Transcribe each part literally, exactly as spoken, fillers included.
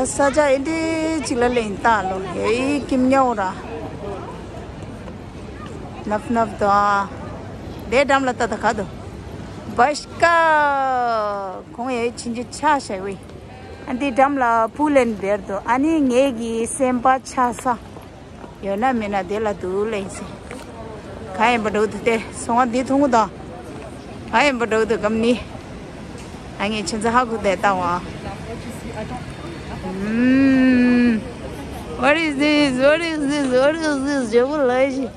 ས་ཆ་ཨེ་འདྲས་ཅིག་ལ་ལེན་ཏང་ལོ། ཧེ་ཀིམ་ཉོ་ར། ནབ་ནབ་དོ། དེ་འགྲམ་ལ་ཏ་ཏ་ག་དོ། བ་ཤ་ཀ། ཁོང་ཡེ་ཕྱིན་ཅི་ཆ་ཤ་བེ། ཨ་འདི་འགྲམ་ལ་པུ་ལེན་བེར་དོ། ཨ་ནི་ངེད་ཀྱི་སེམས་པ་ཆ་ས། ཡོད་ན་མེད་ན་དེ་ལ་དུ་ལེན་སེ། ག་ཡིན་པ་འགྲོ་དུ་དེ་སོང་བ་འདི་ཐུང་དང་། ག་ཡིན་པ་འགྲོ་དུ་གམ་ནི། ཨ་ངས་ཁྱེད་ཚོ་ཧ་གོ་དེ་ལྟ་བ། ཨུམ། What is this? What is this? What is this? ཇོ་བོ་ལ་ཞི།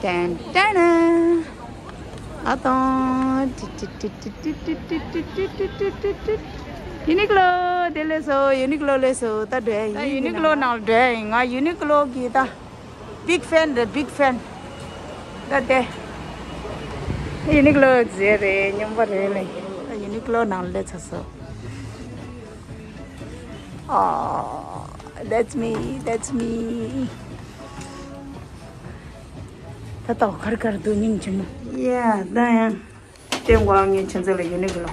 ཏན་ཏན། ཨ་དང་། ཡུ་ནི་ཀློ་དེ་ལས་སོ། ཡུ་ནི་ཀློ་ལས་སོ། ད་འགྲོ་ཡ་ཡིན། ད་ཡུ་ནི་ཀློ་ནང་འགྲོ་ཡ་ཡིན། ང་ཡུ་ནི་ཀློ་གི་ད་བིག་ཕེན་རེད། བིག་ཕེན། ད་དེ་ཡུ་ནི་ཀློ་རྫས་རེད། སྨྱོན་པ་རེད་ལེ། ད་ཡུ་ནི་ཀློ་ནང་སླེབས་ཚར་སོང་། Oh, that's me, that's me. ད་ལྟ་ཁར་ཁར་དུ་སྙིང་རྗེ་མོ། ཡ་ད་ཡང་སྟོན་གོ། ངས་ཁྱེད་ཚོ་ལ་ཡུ་ནི་ཀློ།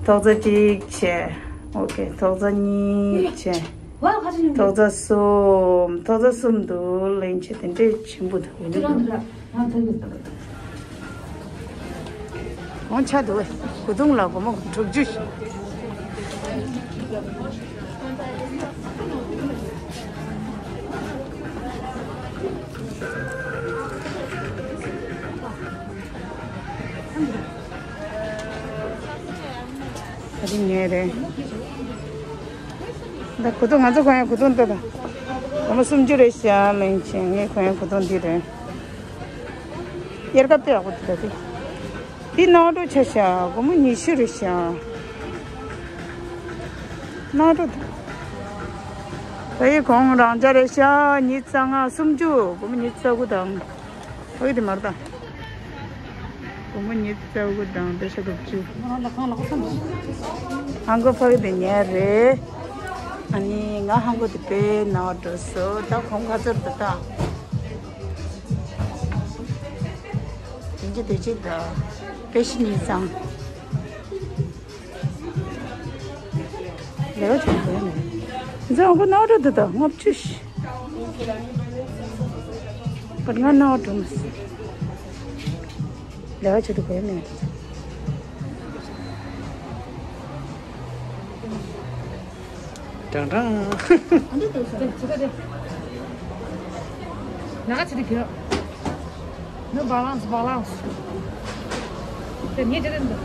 ཐོག་ཚད་གཅིག་བྱས། ཨོ་ཀེ། ཐོག་ཚད་གཉིས་བྱས། ཐོག་ཚད་གསུམ། ཐོག་ཚད་གསུམ་དུ་ལེན་བྱས། དེ་འདྲས་ཆེན་པོ་འདུག་ཡུ་ནི་ཀློ། འོང་ཆ་འདུག་བས། གོས་ཐུང་ལ་སྒོར་མོ་དྲུག་ཅུ། ད་རིང་ངའི་རེད། ད་གོས་ཐུང་ང་ཚོ་གོན་ཡ་གོས་ཐུང་ལྟ་ད། སྒོར་མོ་སུམ་ཅུ་རེད་ཤག་ལེན་བྱས། ངས་གོན་ཡ་གོས་ཐུང་འདི་རེད། དབྱར་ཁ་དཔེ་ཡག་པོ་འདུག་ད་དེ། འདི་ནག་འགྲོ་ཆ་ཤག་སྒོར་མོ་ཉི་ཤུ་རེད་ཤག་ནག་འགྲོ་འདུག་ད་ཡི་གོང་རང་འཇགས་རེད་ཤག་ཉི་ཤུ་རྩ་ལྔ། སུམ་ཅུ། སྒོར་མོ་ཉི་ཤུ་རྩ་དགུ་དང་། ཨོ་ཡི་དེ་མར་ད། སྒོར་མོ་ཉི་ཤུ་རྩ་དགུ་དང་དེ་ཤ་དྲུག་ཅུ། ཧང་གོ་ཕ་གི་དེ་ཉལ་རེད། ཨ་ནི་ང་ཧང་གོ་དེ་དཔེ་ནག་འགྲོ་སོང་། ད་གོང་ཁ་ཚར་དུ་ད། དེང་གི་དེ་ཅིག་ད་དཔེ་ཤི་ཉིན་བཟང་། ལས་ཀ་བྱེད་དགོས་མེད། འཛམ་བུ་ནག་འགྲོ་འདུག་ད་ལྔ་བཅུ་ཞིག But ང་ནག་འགྲོ་མ་སོང་། ལས་ཀ་བྱེད་དགོས་མེད། དྲང་དྲང་། ལས་ཀ་བྱེད་དགོས། No balance, balance. Then you didn't do.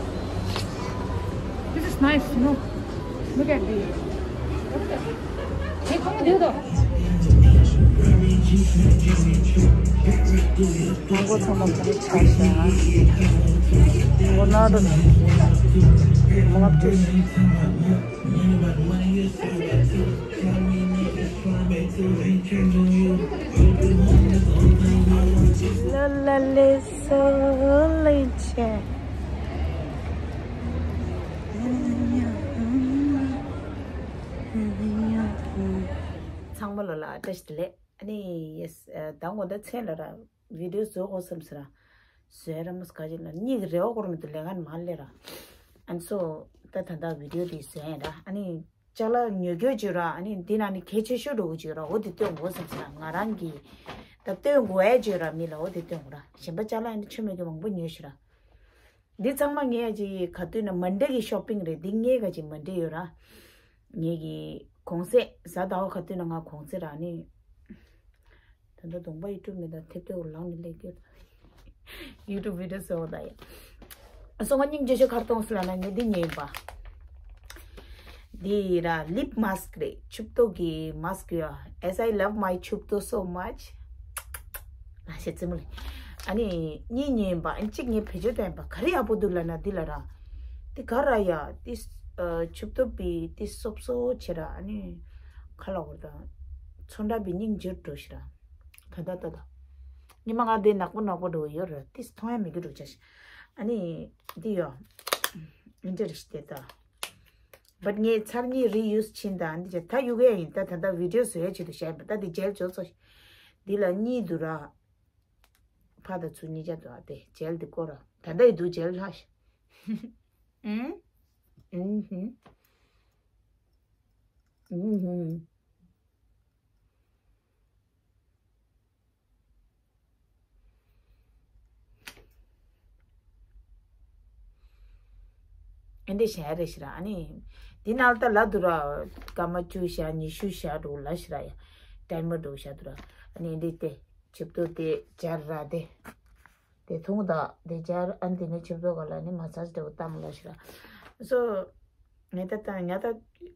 This is nice, no? Look at this. Hey, come on, do the. མང་པོ་ཚང་མ་ག་རེ་ཆགས་ཤག་མང་པོ་ན་རུ་མང་པོ་བྲིས། ལ་ལ་ལེ་སོ་ལེ་ཆེ། ཚང་མ་ལོ་ལ་བཀྲ་ཤིས་བདེ་ལེགས། ཨ་ནི་ཡེས་ད་ངོ་ད་མཚན་ལ་ར་བི་ཌིའོ་བཟོ་དགོས་བསམ་ཟེར་ར། བཟོས་ར་མོ་སྐ་ཅིག་ལ་གཉིད་ཀྱི་རེ་བ་སྐོར་མི་འདུག་ལས་ཀ་མ་ལས་ར། ཨ་ནི་སོ་ད་ད་ད་བི་ཌིའོ་དེ་བཟོས་ཡིན་ར། ཨ་ནི་ཅ་ལག་ཉོ་རྒྱུ་བྱོས་ར། ཨ་ནི་འདི་ན་ནི་གལ་ཆེ་ཤོས་འགྲོ་གི་བྱོས་ར། འོ་དེ་སྟོན་དགོས་བསམ་ཟེར་ར། ང་རང་གི་ད་སྟོན་དགོས་ཡ་བྱོས་ར། མི་ལ་འོ་དེ་སྟོན་དགོས་ར། གཞན་པ་ཅ་ལག་ཡིན་ན་ཆོ་མེད་གི་མང་པོ་ཉོས་ཤི་ར། འདི་ཚང་མ་ངས་ཡ་ཅིག་ག་དུས་ན་མན་ཌེ་གི་ཤོ་པིང་རེད། འདི་ངས་ག་ཅིག་མན་ཌེ་ཡོད་ར། ངས་གི་གོང་ཚད་གཟའ་ཟླ་བ་ག་དུས་ན་ང་གོང་ཚད་ར་ནི། ད་ལྟ་གདོང་པ་ཡུ་ཊུབ་མེད་ད་ཐེབས་ཐེབས་ལངས་ནས་སླེབས་ཀྱི་ཡོད། ཡུ་ཊུབ་བི་ཌིའོ་བཟོ་བ་ད་ཡ། སོ་ང་སྙིང་རྗེ་ཤོས་ག་རེ་མཐོང་སོང་ལབ་ན་ངས་འདི་ཉོས་ཡིན་པ། འདི་ར་ལིབ་མ་སི་ཀི་རེད། ཆུབ་ཏོ་གི་མ་སི་ཀི་ཡ། As I love my ཆུབ་ཏོ so much. ལ་ཤེ་ཙི་མོ་ལེ། ཨ་ནི་གཉིས་ཉོས་ཡིན་པ། ཨ་ནི་གཅིག་ངས་བེད་སྤྱོད་བཏང་ཡིན་པ། ག་རེ་ཡག་པོ་འདུག་ལབ་ན་འདི་ལ་ར། འདི་ག་ར་ཡ། འདི་ཨ་ཆུབ་ཏོ་བི་འདི་སོབ་སོབ་བྱེད་ར། ཨ་ནི་ག་ལ་བར་དང་ཚོན་ཁྲ་བི་སྙིང་རྗེ་འགྲོ་ཤི་ར། ད་ད་ད་ད། ཉི་མ་ང་འདི་ནག་པོ་ནག་པོ་འགྲོ་ཡོད་ར། འདི་མཐོང་ཡ་མི་དགོས་འགྲོ་ཆ་ཤི། ཨ་ནི་འདི་ཡ། འདི་རེ་ཤི་དེ་ད། But ངས་ཚར་གཉིས་རི་ཡུ་སི་ཕྱིན་དང་འདི་བྱས་ད་གཡུག་ཡ་ཡིན། ད་ད་ལྟ་བི་ཌིའོ་བཟོ་ཡ་ཆེད་དུ་བཤད་པ། ད་འདི་ཇེལ་བཟོ་ཚོ། འདི་ལ་གཉིས་འདུག་ར། ཕ་དང་ཚུ་གཉིས་ཆ་འདུག་ཨ། དེ་ཇེལ་འདི་བསྐོར་ར། ད་ལྟ་ཡི་འདུག་ཇེལ་ལྷག་ཤི། ཨུམ། ཨུམ་ཧུམ། ཨུམ། ཨེ་འདི་བྱས་རེད་ཤི་ར། ཨ་ནི་འདི་ནང་ལ་ད་ལ་འདུག་ར། སྐར་མ་བཅུ་བཞག་ཉི་ཤུ་བཞག་འགྲོ་ལ་ཤི་ར་ཡ། ཊའི་མར་འགྲོ་བཞག་འདུག་ར། ཨ་ནི་འདི་དེ་ཆིབས་ཐོ་དེ་སྦྱར་ར། དེ་དེ་འཐུང་ད། དེ་སྦྱར། ཨ་ནི་དེ་ནས་ཆིབས་ཐོ་ག་ལ་ནི་མ་སཱཇ་འདྲ་བོ་བཏང་ལ་ཤི་ར། སོ་ངས་ད་ད་ང་ད་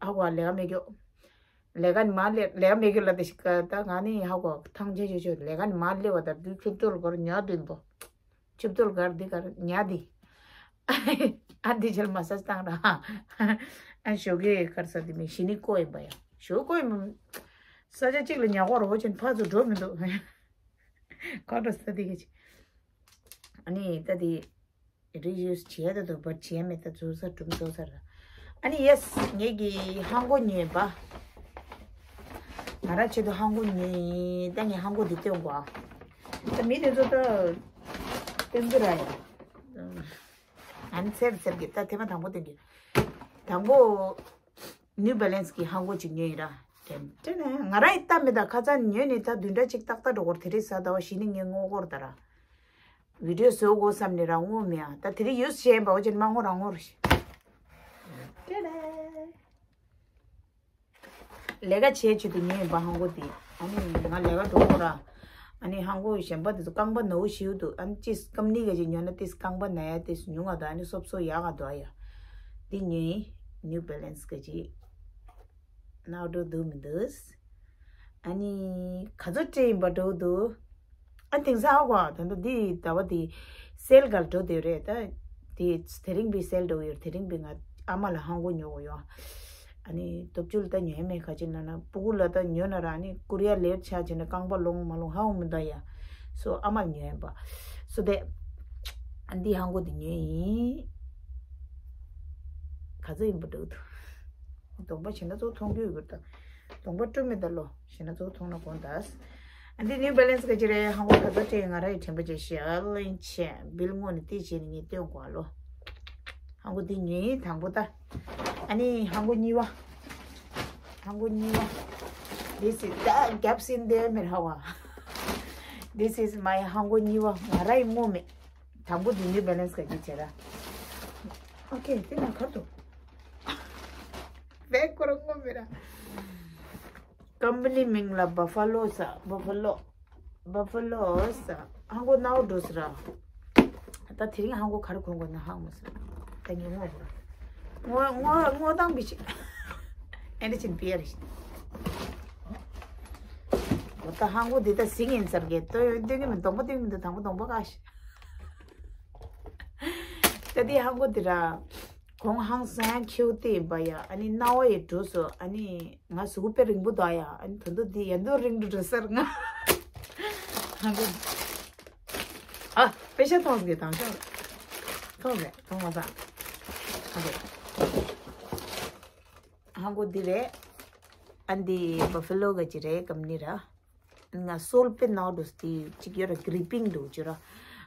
ཧ་གོ་ལས་ཀ་མེད་གྱོ། ལས་ཀ་ནི་མ་ལས་ལས་ཀ་མེད་གྱོ་ལ། དེ་ཤི་ཀ་ད་ང་ནི་ཧ་གོ་ཐང་ཆད་ཆད་ཆད། ལས་ཀ་ནི་མ་ལས་བ། ད་དུས་ཆིབས་ཐོ་ལ་གར་ཉ་དུ་ཡིན་པོ། ཆིབས་ཐོ་ལ་གར་འདི་གར་ཉ་དི། ཨ་འདི་ཆེར་མ་སཱཇ་བཏང་ར། ཨ་ཞོགས་ཀས་གར་ས་དེ་མི་ཤི་ནི་ཀོ་ཡིན་པ་ཡ། ཞོགས་ཀོ་ཡིན་པ། ས་ཆ་གཅིག་ལ་ཉ་གོ་རོ་ཅན་ཕ་ཚོ་འགྲོ་མི་འདུག་ཁོ་འགྲོ་ས་དེ་ག་ཅི། ཨ་ནི་ད་དེ་རི་ཡུ་སི་བྱས་ད་དུ་བར་བྱས་མེད། ད་ཚོ་ས་གྲུམ་ཚོ་ས་ར། ཨ་ནི་ཡེ་སི་ངེད་ཀྱི་ཧང་གོ་ཉོས་པ། ང་རང་ཆེད་དུ་ཧང་གོ་ཉོས་ཡིན། ད་ངས་ཧང་གོ་འདི་སྟོན་གོ་ཨ། ད་མི་དེ་ཚོ་ད་སྟོན་གི་ར་ཡ། ཨ་ནི་ཚེར་ཚེར་གི་ད་ཐེངས་མ་དང་པོ་སྟོན་གི། དང་པོ། ནིའུ་བེ་ལན་སི་གི་ཧང་གོ་ཅིག་ཉོས་ཡིན་ར། དྲན་དྲན་ང་རང་ཡི་ལྟ་མི་ད་ཁ་ཚ་ཉོས་ནི་ད་བདུན་ཕྲག་གཅིག་ཏག་ཏག་འགྲོ་གོ་ར། དེ་རིང་གཟའ་ཟླ་བ་གཞི་ནི་ངས་སྔོ་གོ་ར་ད་ར། བི་ཌིའོ་བཟོ་དགོས་བསམ་ནས་རང་ངོ་མི་ཡ། ད་དེ་རིང་ཡོད་བཤད་པའོ་ཅན་མ་ངོ་རང་ངོ་རེད། ཏེ་ལེ། ལས་ཀ་བྱས་བྱས་དུ་ཉོས་ཡིན་པ་ཧང་གོ་དེ། ཨ་ནི་ང་ལས་ཀ་འགྲོ་གོ་ར། ཨ་ནི་ཧང་གོ་གཞན་པ་དེ་ཚོ་རྐང་པ་ན་བོ་ཞིའུ་དུ། ཨ་ནི་ཅིས་ཀམ་ནི་ག་ཅིག་ཉོ་ན་ཏིས་རྐང་པ་ན་ཡ་ཏིས་ཉུང་ང་དུ། ཨ་ནི་སོབ་སོ་ཡག་ག་དུ་ཨ་ཡ། དེ་ཉོས་ཡིན། ནིའུ་བེ་ལན་སི་ག་ཅིག་ནའོ་འགྲོ་འདུག་མི་འདུག་ཨ་ནི་ག་ཚོད་སྤྲད་ཡིན་པ་འགྲོ་འདུག་ཨ་དེང་སང་ཨ་གོ་ད་ལྟ་འདི་ཟླ་བ་འདི་སེལ་ག་ལ་འགྲོ་བསྡད་རེད། ད་དེ་དེ་རིང་པའི་སེལ་འགྲོ་ཡོད། དེ་རིང་པའི་ང་ཨ་མ་ལ་ཧང་གོ་ཉོ་གོ་ཡོད། ཨ་ནི་སྟོབས་བཅུ་ལ་ད་ཉོས་མེད། ག་ཅི་ན་ན་སྤུ་གུ་ལ་ད་ཉོས་ན་ར་ནི་ཀོ་རི་ཡ་ལེ་ཊི་ཆགས་བྱས་ན་རྐང་པ་ལོང་མ་ལོང་ཧ་གོ་མི་འདུག་ཡ། སོ་ཨ་མ་ལ་ཉོས་ཡིན་པ། སོ་དེ་ཨ་འདི་ཧང་གོ་འདི་ཉོས་ཡིན། ག་ཚོད་ཡིན་པ་འགྲོ་འདུག་གདོང་པ་བྱས་ན་ཚོ་མཐོང་རྒྱུ་ཡོད་གི་རེད་ད། གདོང་པ་བཀྲུ་མེད་ད་ལོ། ཞེ་ན་ཚོ་མཐོང་ན་དགོངས་དག་ཨ་འདི་ནིའུ་བེ་ལན་སི་ག་ཅི་རེད། ཧང་གོ་ད་ལྟ་སྤྲད་ང་ར་ཡི་དྲན་པ་བྱས་ཤི་ཨ་ལེན་ཆེ་བིལ་ངོ་ནས་ཏི་བྱས་ནས་ངས་སྟོན་གོ་ཨ་ལོ། ཧང་གོ་འདི་ཉོས་ཡིན་དང་པོ་ད། ཨ་ནི་ཧང་གོ་གཉིས་པ། ཧང་གོ་གཉིས་པ། This is the gaps in there མེར་ཧ་བ། This is my ཧང་གོ་གཉིས་པ། ང་ར་ཡི་ངོ་མེད། དང་པོ་འདི་ནིའུ་བེ་ལན་སི་ག་ཅི་བྱས་ར། ཨོ་ཁེ་དེ་ན་གར་དུ། བེག་ཁོ་རང་ངོ་མེད་ར། ཀམ་པ་ནི་མིང་ལ་བ་ཕ་ལོ་ཟེར། བ་ཕ་ལོ། བ་ཕ་ལོ་ཟེར། ཧང་གོ་ནའོ་འགྲོ་ཟེར་ར། ད་དེ་རིང་ཧང་གོ་ག་རེ་གོན་དགོས་ན་ཧང་མོ་ཟེར། ད་ངས་ངོ་བོ་ར། ངོ་ངོ་ངོ་དང་བི་ཤི། ཨེ་འདྲ་ཅིན་པི་ཡ་རེ་ཤི། ད་ཧང་གོ་འདི་ད་སིང་ཡིན་ཟེར་གི་ཏོ་ཡོད་འདི་གི་མི་གདོང་པ་འདི་གི་མི་འདུག་དང་པོ་གདོང་པ་ཀ་ཤི། ད་འདི་ཧང་གོ་འདི་ར། གོང་ཧང་སང་ཁྱེའུ་དེ་ཡིན་པ་ཡ། ཨ་ནི་རྣ་བ་ཡི་འགྲོ་སོ། ཨ་ནི་ང་གཟུགས་པོ་དཔེ་རིང་པོ་འདུག་ཡ། ཨ་ནི་ད་དུང་འདི་ཡ་འདུག་རིང་འགྲོ་འགྲོ་ཟེར་ང་ཧང་གོ། ཨ་པེ་ཤ་ཐོང་གི་དང་ཤོག་ཐོང་མེད་ཐོང་མ་ས། ཨ་རེད། ཧང་གོ་འདི་རེད། ཨ་འདི་བ་ཕ་ལོ་ག་ཅི་རེད་ཀམ་ནི་ར། ང་སོལ་པེ་ནའོ་འགྲོ་སྟེ་གཅིག་ཡོད་ར་གྷི་རི་པིང་འགྲོ་གཅིག་ར།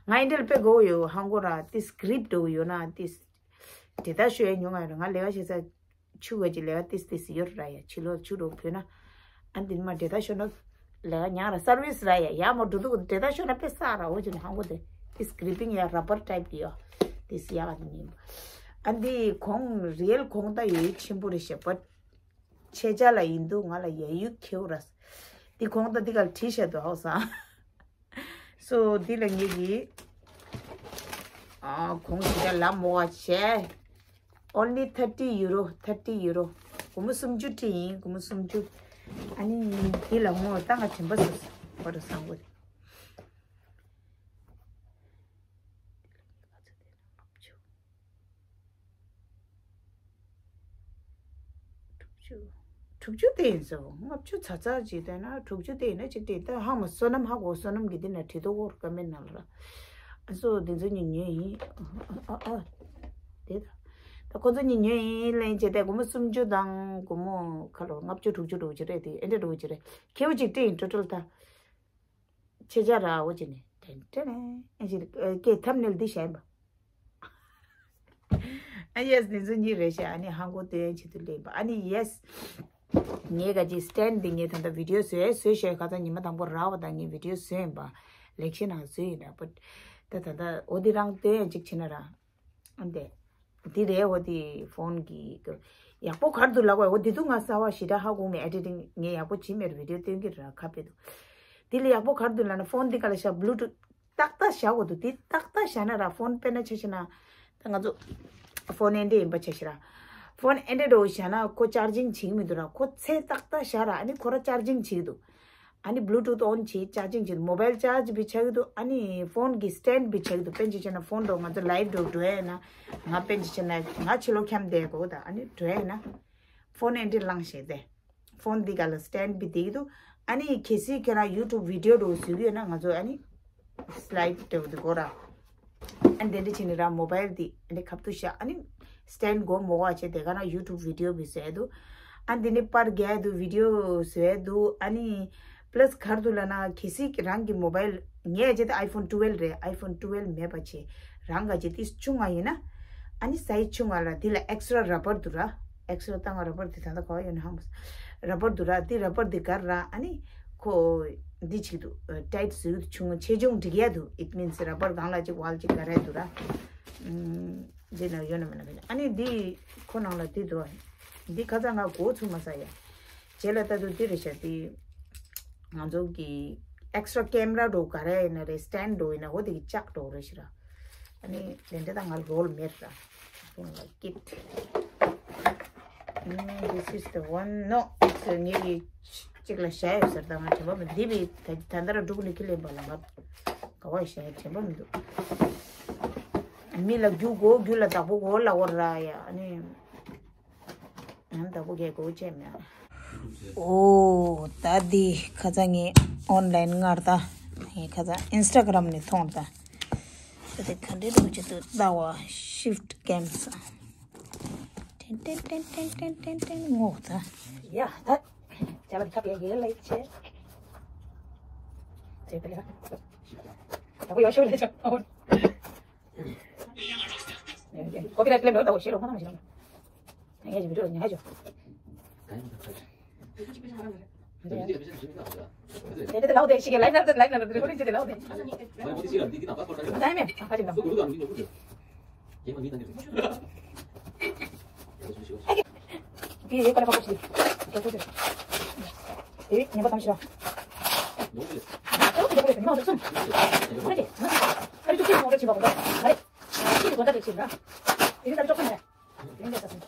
ང་ཨིན་ཌི་ལ་པེ་གོ་ཡོད་ཧང་གོ་ར་ཏིས་གྷི་རིབ་འགྲོ་ཡོད་ན་ཏིས། དེ་ད་ཤོད་ཡ་ཉུང་ང་ཡོད་ར། ང་ལས་ཀ་བྱེད་ས་ཆུ་ག་ཅི་ལས་ཀ་ཏིས་ཏིས་ཡོད་ར་ཡ། ཕྱི་ལོགས་ཆུ་འགྲོ་བོད་ན། ཨ་འདི་མ་དེ་ད་ཤོད་ན་ལས་ཀ་ཉག་ར་སར་བིས་ར་ཡ། ཡ་མོ་འགྲོ་འདུག་དེ་ད་ཤོད་ན་པེ་ས་ར་འོ་ཅི་ན་ཧང་གོ་དེ་ཏིས་གྷི་རི་པིང་ཡ་ར་བར་ཊའིབ་གི་ཡོད། ཏིས་ཡ་ག་ནི་མིན། ཨ་འདི་གོང་རི་ཡལ་གོང་ད་ཡོད་ཆེན་པོ་རེད་ཤེ་བཊ། ཆེ་ཆ་ལ་ཡིན་འདུག་ང་ལ་ཡ་ཡུག་ཁེའུ་ར། འདི་གོང་ད་འདི་ག་ལ་བྲིས་བཞག་འདུག་ཧའོ་སང་། སོ་འདི་ལ་ངེད་ཀྱིས། ཨ་གོང་ཞིག་ལ་ལམ་མོ་བ་བྱས། Only thirty euro, thirty euro. སྒོར་མོ་སུམ་ཅུ་སྤྲད་ཡིན། སྒོར་མོ་སུམ་ཅུ། ཨ་ནི་འདི་ལ་ངོ་ད་ང་དྲན་པ་སོ་སོ་བར་སང་གོ། དྲུག་ཅུ། དྲུག་ཅུ་དེ་ཡིན་ཟེར། ལྔ་བཅུ་ཚ་ཚ་ཅིག་བལྟས་ན་དྲུག་ཅུ་དེ་ཡིན་ན་ཅིག་དེ་ད་ཧ་མ་བསོད་ནམས་ཧ་གོ། བསོད་ནམས་ཀྱི་དེ་ན་བྲིས་ཏོ་གོ་ཀ་མེན་ནང་ལ་ར། ཨ་སོ་དེ་ཚོ་ཉིན་ཉོས་ཡིན། ཨ་ཨ་ཨ། དེ་ད། ད་ཁོ་ཚོ་ཉིན་ཉོས་ཡིན་ལེན་བྱས་ཏེ་སྒོར་མོ་སུམ་ཅུ་དང་སྒོར་མོ་ཁ་ལོ་ལྔ་བཅུ་དྲུག་ཅུ་འགྲོ་གི་རེད་དེ། ཨེ་འདྲ་འགྲོ་གི་རེད། ཁེའུ་ཅིག་སྤྲད་ཡིན་ཊོ་ཊལ་ད། ཆེ་ཆ་ར་འོ་ཅི་ནས་དྲན་དྲན་ཨེ་ཅི་ཨེ་ཀེ་ཐམ་ནེལ་འདི་བྱས་པ། ཨ་ཡེ་སི་དེ་ཚོ་གཉིས་རེད་ཤག་ཨ་ནི་ཧང་གོ་དེ་ཡན་ཆེད་དུ་ལེན་པ། ཨ་ནི་ཡེ་སི་ ངས་ག་ཅིག་སི་ཊེན་འདི་ངས་ད་ལྟ་བི་ཌི་ཡོ་བཟོས་བཟོས་བཞག་ཁ་སང་ཉི་མ་དང་པོ་རག་པ་དང་ངས་བི་ཌི་ཡོ་བཟོས་ཡིན་པ། ལེགས་ཤོས་ནང་བཟོས་ཡིན་ར། བུ་ད་ད་ད་འོ་འདི་རང་སྟོན་ཡང་ཅིག་བྱེད་ན་ར། ཨ་འདི། འདི་རེད། འོ་འདི་ཕོན་གྱི་ཡག་པོ་ག་རེ་འདུག་ལབ་པ། འོ་འདི་འདུག་ང་གསར་པ་ཞེ་དྲག་ཧ་གོ་མེད། ཨེ་ཌི་ཊིང་ངས་ཡག་པོ་བྱེད་མེད་ར། བི་ཌི་ཡོ་སྟོན་གྱི་ར་ཁ་ཕེ་འདུག་འདི་ལ་ཡག་པོ་ག་རེ་འདུག་ལབ་ན་ཕོན་འདི་ག་ལ་བཞག་བྷུ་ལུ་ཊུཐ་ཏག་ཏག་བཞག་དགོས་འདུག་འདི་ཏག་ཏག་བཞག་ན་ར་ཕོན་དཔེར་ན་ཆ་བཞག་ན། ད་ང་ཚོ་ཕོན་ཨེན་ཌི་རོཌ་ཡིན་པ་ཆ་བཞག་ར། ཕོན་ཨེན་ཌི་རོཌ་བཞག་ན་ཁོ་ཅར་ཇིང་བྱེད་ཀྱི་མི་འདུག་ར། ཁོ་ཚད་ཏག་ཏག་བཞག་ར། ཨ་ནི་ཁོ་ར་ཅར་ཇིང་བྱེད་ཀྱི་འདུག་ཨ་ནི་བྷུ་ལུ་ཊུཐ་ཨོན་བྱེད། ཅར་ཇིང་བྱེད། མོ་བལ་ཅར་ཇི་བི་ཆགས་ཀྱི་འདུག་ཨ་ནི་ཕོན་གྱི་སི་ཊེན་བི་ཆགས་ཀྱི་འདུག་དཔེར་ན་ཆ་བཞག་ན་ཕོན་འགྲོ་ང་ཚོ་ལའིབ་འགྲོ་འགྲོ་ཡ་ན། ང་དཔེར་ན་ཆ་བཞག་ན་ང་ཕྱི་ལོགས་འཁྱམས་བསྡད་དགོས་ད། ཨ་ནི་འགྲོ་ཡ་ན་ཕོན་ཨེན་ཌི་རོཌ་བླངས་བྱས་ཏེ། ཕོན་འདི་ག་ལ་སི་ཊེན་བི་བསྡད་ཀྱི་འདུག་ཨ་ནི་གལ་སྲིད་ཁྱེད་རང་ཡུ་ཊུབ་བི་ཌི་ཡོ་འདྲ་བོ་བཟོ་གི་ཡོད་ན་ང་ཚོ་ཨ་ནི་སི་ལའིཌ་འདྲ་བོ་འདི་དགོས་ར། ཨ་ནི་དེ་འདྲ་བྱས་ནས་ར་མོ་བལ་འདི་ཨ་ནི་ཁ་ཐུག་བཞག་ཨ་ནི་སི་ཊེན་སྒོ་མོ་བ་བྱས་དེ་ག་ན་ཡུ་ཊུབ་བི་ཌི་ཡོ་བི་བཟོས་འདུག་ཨ་འདི་ནི་པར་རྒྱག་འདུག་བི་ཌི་ཡོ་བཟོས་འདུག་ཨ་ནི་པ་ལ་སི་ག་རེ་འདུག་ལབ་ན་གལ་སྲིད་རང་གི་མོ་བལ་ངས་བྱས་ཏེ་ཨའི་ཕོན་ཊུ་ཝེལ་བྷི་རེད། ཨའི་ཕོན་ཊུ་ཝེལ་བྷི་མེད་པ་བྱས། རང་ག་ཅིག་ཏིས་ཆུང་བ་ཡིན་ན། ཨ་ནི་སའི་ཛི་ཆུང་བ་ལ་འདི་ལ་ཨེག་སི་ཊ་ར་ར་བར་འདུག་ར། ཨེག་སི་ཊ་ར་བཏང་བ་ར་བར་འདི་ད་ལྟ་ག་བ་ཡོད་ན་ཧང་བ། ར་བར་འདུག་ར། འདི་ར་བར་འདི་གར་ར། ཨ་ནི་ཁོ་འདི་བྱེད་འདུག་ཊའིཊ་བཟོས་འདུག་ཆུང་ཆེ་ཆུང་འགྲིག་ཡ་འདུག་ཨིཊ་མིན་སི་ར་བར་སྒང་ལ་ཅིག་ཝལ་ཅིག་ག་རེ་འདུག་ར། ཨམ། འདི་ན་ཡོད་ན་མེད་ན་མེད་ན། ཨ་ནི་འདི་ཁོ་ནང་ལ་འདི་འདུག་འདི་ཁ་ཚ་ང་མགོ་ཚུགས་མ་ས་ཡ། རྗེས་ལ་ལྟ་དུས་འདི་རེད་ཤག་འདི། ང་ཚོ་གི་ཨེག་སི་ཊ་ར་ཀེམ་ར་འགྲོ་ག་རེ་ཡིན་ན་རེད། སི་ཊེན་འགྲོ་ཡིན་ན་འོ་དེ་གི་ལྕགས་འགྲོ་རེད་ཤག་ར། ཨ་ནི་དེ་འདྲ་ད་ང་རོལ་མེད་ར། I don't like it. Mm, this is the one. No, it's ངེད་ཀྱི་གཅིག་ལ་བཞག་ཡོད་ཟེར། ད་ང་དྲན་པ་མི་འདི་བི་ད་ད་ལྟ་ར་འབྲུག་ལི་ཁི་ལེན་པ་ལ་ང་ག་བ་བཞག་ཡོད་དྲན་པ་མི་འདུག་མི་ལ་རྒྱུ་དགོས་རྒྱུ་ལ་བདག་པོ་དགོས་ལ་འོར་ར་ཡ། ཨ་ནི། ཨང་། བདག་པོ་རྒྱག་དགོས་ཅེས་མེད། ཨོ། ད་འདི་ཁ་ཚ་ངས་ཨོན་ལའིན་སྔར་ད། ངས་ཁ་ཚ་ཨིན་སི་ཊ་གྷ་རམ་ནས་མཐོང་ད། ད་དེ་ག་འདྲའི་འདུག་ཅེས་དུ་ལྟ་བ། ཤིཕ་ཊི་ཀེམ་ས། ཏན་ཏན་ཏན་ཏན་ཏན་ཏན་ངོ་ད། ཡ་ད། བྱ་བ་ཁ་བའི་ཡེ་ལེགས་ཆེ། ཚེ་ཕེ་ལེ། ད་གོ་ཡོ་ཤོ་ལེ་ཆ། ཀོ་པི་རའིཊ་ཀི་ལེམ་ལོ་ད་འོ་ཤེས་རོགས་མ་དང་མ་ཤེས་རོགས། ངས་ཀྱི་བི་ཌིའོ་ཉག་ཆོ། དེ་དེ་ལའོ་དེ་ཤི་གེ་ལའིབ་ན་ལའིབ་ན་རེ་ཀོར་ཌིང་དེ་ལའོ་དེ། ནའི་མེ་ཨ་ཁ་ཅིག་ན། དེ་ཡེ་ཀ་ལ་ཁ་པོ་ཤི། དེ་ཉེ་པ་དམ་ཤི་ར། ཨ་ཏོ་དེ་ཀོ་ལེ་ཉི་མ་འདུག་སུམ། ཨ་རེ་ཅི་ཨ་རེ་ཅོ་ཅི་མོ་རེ་ཅི་མ་གོ་ད། ཨ་རེ། ཅི་གོ་ད་དེ་ཅི་ན། དེ་ནི་ད་ཅོ་ཁ་ནི། དེ་ནི་ད་ས་སུམ།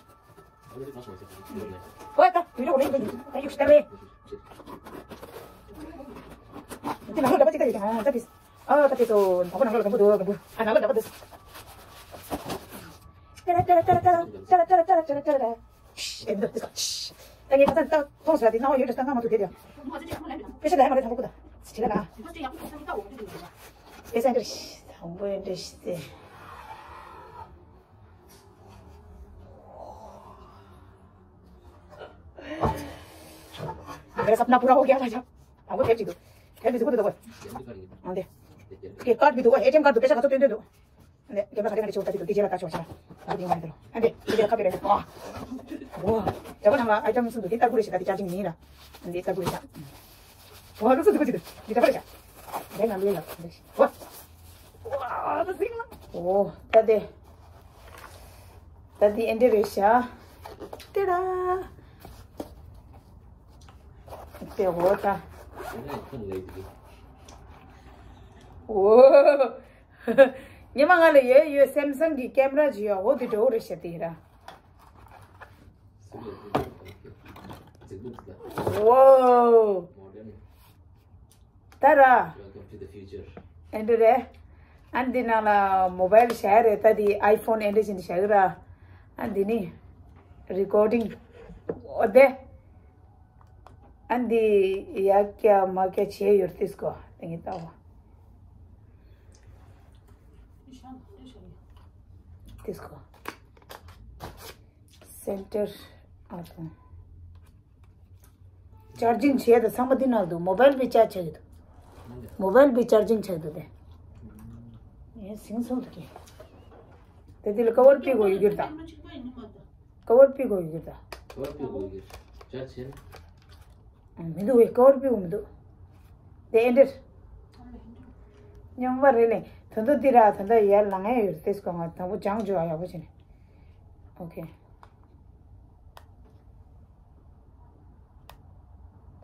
ཁོ་ཡ་ད་བི་ཌིའོ་རེ་འདུག་ད་ཡུག་ཤི་ད་རེ། དེ་ནང་ལོ་ད་པ་ཅི་ད་ཡེ་ཨ་ད་དེ། ཨ་ད་དེ་ཚོ་ད་ཁོ་ནང་ལོ་ད་པ་འདུག་ག་འདུག་ཨ་ནང་ལོ་ད་པ་འདུག་ཏ་ར་ཏ་ར་ཏ་ར་ཏ་ར། ཨེ་འདི་འདི་ད་ངས་ད་ད་མཐོང་ཟེར་དེ་སྣང་བ་ཡོད་དེ་ད་ང་མ་ཐུག་དེ་དེ། དཔེ་ཆ་ལ་ཡ་མ་རེད་ད་ཧོ་ཀུ་ད། ཅི་ལ་ན། དཔེ་ཆ་འདི་རེད། དང་པོ་འདི་ཞིག་སྟེ། मेरा सपना पूरा हो गया था जब। དང་པོ་དེབ་ཅིག་འདུག་དེབ་འདི་ཟུག་པོ་འདུག་ད་གོ། ཨ་འདི། དེ་ཀར་འདི་འདུག་གོ། ཨེ་ཊི་ཨེམ་ཀར་འདུག་དཔེ་ཆ་ག་ཚོད་སྟོན་སྟོན་འདུག་ནས་རྒན་པ་ག་དེ་ན་དེ་ཆེ་བ་ལྟ་དེ་དེ་རྗེས་ལ་ལྟ་ཆོག་ཆ། ད་དེ་ང་དེ་ལོ། ཨ་འདི་དེ་རྒྱ་ཁབ་རེད། ཨ། ཨོ། ཇ་བ་ནང་ལ་ཨའི་ཊམ་གསུམ་འདུག་དེ་ལྟ་དགོས་རེད་ཤག་ད་དེ་ཅར་ཇིང་མིན་ལ། ཨ་འདི་ལྟ་དགོས་རེད་ཤག་ཨོ་ལུགས་སུ་འདུག་ཅི་འདུག་དེ་ཇ་བ་རེད་ཤག་དེ་ང་ལུས་ལ། ཨོ། ཨོ་ད་ཟིང་ལ། ཨོ་ད་དེ། ད་དེ་ཨེ་འདྲ་རེད་ཤག་ཏེ་ར། དེ་འོ་ད། ཨོ། ཉི་མ་ང་ལ་ཡོད་ཡོད་སེམ་སང་གི་ཀེམ་ར་ཅིག་ཡོད། འོ་དེ་འགྲོ་རེད་ཤག་དེ་ར། ཝོ། ད་ར། ཨེ་འདྲ་རེད། ཨ་འདི་ནང་ལ་མོ་བལ་བཞག་རེད། ད་དེ་ཨའི་ཕོན་ཨེ་འདྲ་ཅིག་བཞག་ར། ཨ་འདི་ནི་རི་ཀོར་ཌིང་། འོ་དེ། ཨ་འདི་ཡ་ཀྱ་མ་ཀྱ་བྱས་ཡོད་དིས་ཀོ། དེ་ངས་ལྟ་བ། དིས་ཀོ། སེན་ཊར་ཨ་དང་། ཅར་ཇིང་བྱས་དང་ཚང་མ་འདི་ནང་འདུག་མོ་བལ་བི་ཅར་ཇི་བྱེད་ཀྱི་འདུག་མོ་བལ་བི་ཅར་ཇིང་བྱེད་ཀྱི་འདུག་དེ། ངས་ཟིང་སོང་འདུག་གི། དེ་འདི་ལ་ཀ་བར་པི་གོ་ཡི་གིར་དང་། ཀ་བར་པི་གོ་ཡི་གིར་དང་། ཀ་བར་པི་གོ་ཡི་གིར་ཅར་ཇི་བྱེད། མི་འདུག་བས་ཀོར་པིའུ་མི་འདུག་དེ་ཨེ་འདྲར། སྙོམས་པ་རེད་ནས་དོན་དུ་འདི་ར་དོན་དུ་ཡར་ལངས་ཡ་ཡོད་དེ་སྐོང་ང་དང་པོ་ཅང་ཇོ་ཨ་ཡག་པོ་བྱས་ནས། ཨོ་ཁེ།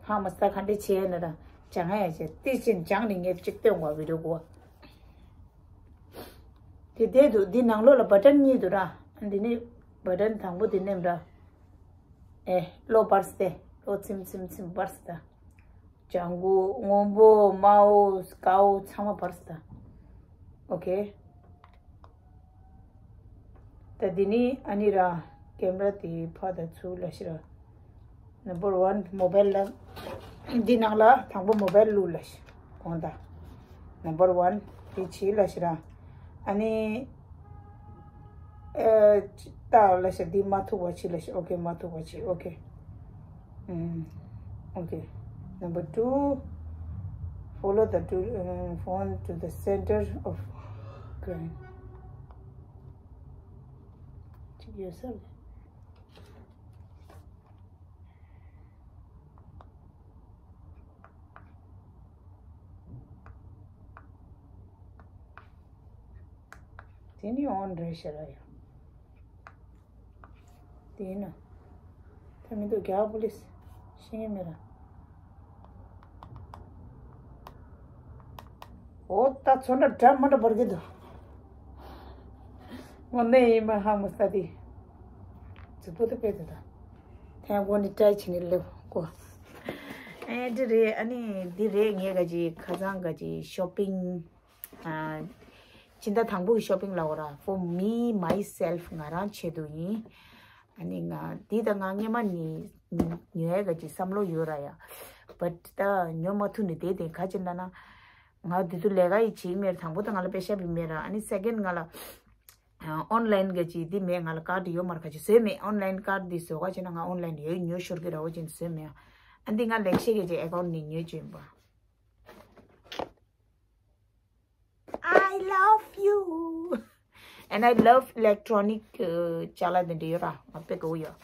ཧ་མ་ས་ག་འདྲ་བྱས་ན་ར་ཅང་ཡ་བྱས་ཏི་ཅིན་ཅང་ནི་ངེབ་ཅིག་སྟོན་བ་བི་ཌིའོ་གོ། དེ་དེ་འདུག་འདི་ནང་ལོགས་ལ་བ་ཊན་གཉིས་འདུག་ར། འདི་ནི་བ་ཊན་དང་པོ་དེ་ནེམ་ར། ཨེ་གློ་བར་སྟེ་གློ་ཚིམ་ཚིམ་ཚིམ་བར་སྟ། ལྗང་གུ་སྔོན་པོ་དམར་པོ་དཀར་པོ་ཚང་མ་བར་སྟ། ཨོ་ཁེ། ད་འདི་ནི་ཨ་ནི་ར་ཀེམ་ར་དེ་ཕ་ད་ཚུ་ལ་ཤི་ར། Number one mobile ལ། འདི་ནང་ལ་དང་པོ་mobile བླུགས་ལ་ཤི། གོང་ད། Number one དེ་བྱིས་ལ་ཤི་ར། ཨ་ནི། ཨ་ཏ་ལ་ཤི་འདི་མ་ཐུག་པ་བྱིས་ལ་ཤི། ཨོ་ཁེ་མ་ཐུག་པ་བྱིས། ཨོ་ཁེ། ཨུམ། ཨོ་ཁེ། Number two, follow the two, uh, phone to the center of screen. ཅིག་ཡོད་ས་རེད། དེ་ནི་ཨོན་རེད་ཤག་ར་ཡ། དེ་ཡིན་ན། ད་མི་འདུག་རྒྱ་པོ་ལིས་ཤེས་ངེས་མེད་ར། འོ་ད་ཚོན་ཁྲ་འདྲ་མི་འདྲ་བར་གི་འདུག་འོ་ནས་ཡིན་མ་ཧ་མོ་ས་དེ། ཙི་པོ་དེ་པེ་དེ་ད། ཐེངས་འགོ་ནས་ཏྲའི་བྱས་ནས་སླེབས་གོ། ཨེ་འདི་རེད། ཨ་ནི་འདི་རེད། ངས་ག་ཅི་ཁ་སང་ག་ཅི་ཤོ་པིང་། ཨ། སྤྱི་ཟླ་དང་པོ་གི་ཤོ་པིང་ལ་འོ་ར། For me myself ང་རང་ཆེད་དུ་ཡིན། ཨ་ནི་ང་འདི་ད་ང་སྔས་མ་ནི་ཉོ་ཡ་ག་ཅི་བསམ་བློ་ཡོད་ར་ཡ། But ད་ཉོ་མ་ཐུབ་ནི་དེ་དེ་ག་ཅི་ལ་ན། ང་འདི་ཚོ་ལས་ཀ་ཡི་བྱེད་མེད་དང་པོ་ད་ང་ལ་པེ་ཤ་བི་མེད་ར། ཨ་ནི་second ང་ལ་ཨོན་ལན་ག་ཅི་འདི་མེད། ང་ལ་ཀར་ཌི་ཡོད་མ་ར་ག་ཅི་བཟོས་མེད། ཨོན་ལན་ཀར་ཌི་འདི་བཟོ་ག་བྱས་ན་ང་ཨོན་ལན་ཡོད་ཉོ་ཤོར་གི་ར་བོ་ཅན་བཟོས་མེད། ཨ་འདི་ང་ལེགས་བཤད་ག་ཅི་ཨེ་ཀའུན་ཊི་ནི་ཉོས་བྱས་ཡིན་པ། I love you and I love electronic ཅ་ལག་འདི་འདྲ་ཡོད་ར། ང་དཔེ་དགའ་བོ་ཡོད།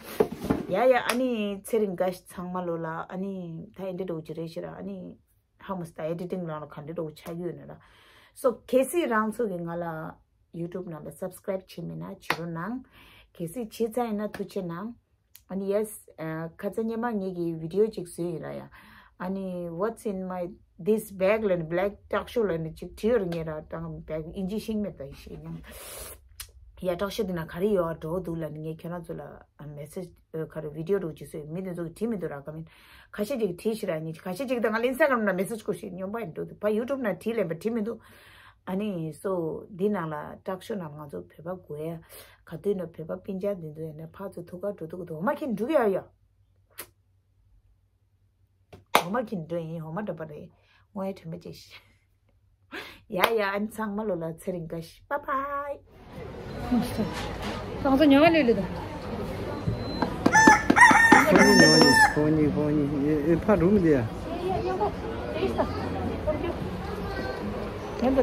ཡ་ཡ། ཨ་ནི་ཚེ་རིང་དགའ་ཞིག་ཚང་མ་ལོ་ལ། ཨ་ནི་ད་ཨེ་འདྲ་འགྲོ་གི་རེད་ཤི་ར། ཨ་ནི་ཧ་མོ་སྟ་ཨེ་ཌི་ཊིང་ལ་ལ་ག་འདྲ་འགྲོ་ཆགས་ཡོད་ན་ར། So གལ་སྲིད་རང་ཚོ་གི་ང་ལ་ཡུ་ཊུབ་ནང་ལ་སབ་སི་ཀ་རེབ་བྱེད་མེད་ན་བྱེད་རོགས་གནང་། གལ་སྲིད་བྱེད་ཚར་ཡིན་ན་ཐུགས་རྗེ་གནང་། ཨ་ནི་ཡེ་སི། ཁ་ཚ་སྙེ་མ་ངེད་ཀྱིས་བི་ཌི་ཡོ་ཅིག་བཟོས་ཡིན་ར་ཡ། ཨ་ནི་What's in my this bag ལ་ནི་Black Talk Show ལ་ནི་ཅིག་བྲིས་ཡོད་ར། ངས་ར་ཀྲང་བེག་ཨིན་ཇི་ཤེས་མེད་པ་ཡིན་ཤེས་སྙམ། ཡ་ཊོག་ཤོ་འདི་ན་ག་རེ་ཡོད་འགྲོ་འདུག་ལ་ནི་ངས་ཁྱོད་རང་ཚོ་ལ་མེ་སེ་ཇི་ག་རེ་བི་ཌི་ཡོ་རུ་ཅིག་བཟོས་ཡིན། མི་འདི་ཚོ་གིས་བྲིས་མི་འདུག་ར། ཀ་མེན་ཁ་ཤས་ཅིག་བྲིས་ཤི་ར། ནི་ཁ་ཤས་ཅིག་ད་ང་ལ་ཨིན་སི་ཊ་གྷ་རམ་ན་མེ་སེ་ཇི་བསྐུར་ཤིག་སྙོམས་པ་ཡིན་འགྲོ་འདུག་ཕ་ཡུ་ཊུབ་ན་བྲིས་ལེན་པ་བྲིས་མི་འདུག་ཨ་ནི་སོ་འདི་ནང་ལ་ཊོག་ཤོ་ནང་ང་ཚོ་བོད་པ་དགོས་ཡ། ག་དུས་ན་བོད་པ་སྤུན་ཀྱག་འདི་ཚོ་ཡིན་ན་ཕར་ཚུར་ཐུག་ག་འགྲོ་འདུག་གི་འདུག་འོ་མ་ཁྱེར་འགྲོ་གི་ཡ་ཡ། འོ་མ་ཁྱེར་འགྲོ་ཡིན། འོ་མ་འདྲ་པ་རེད། དངོས་ཡ་དྲན་པ་བྱེད་ཤི། ཡ་ཡ། ཨ་ནི་ཚང་མ་ལོ་ལ་ཚེ་རིང་དགའ་ཤི། Bye bye། གང་ཚོ་ཉོ་བ་ལས་ལས་དང་། ཕོ་ཉི་ཉོ་ཉི་ཕོ་ཉི་ཕོ་ཉི་ཨེ་ཨེ་ཕ་རུམ་དེ་ཡ། ཡན་པ་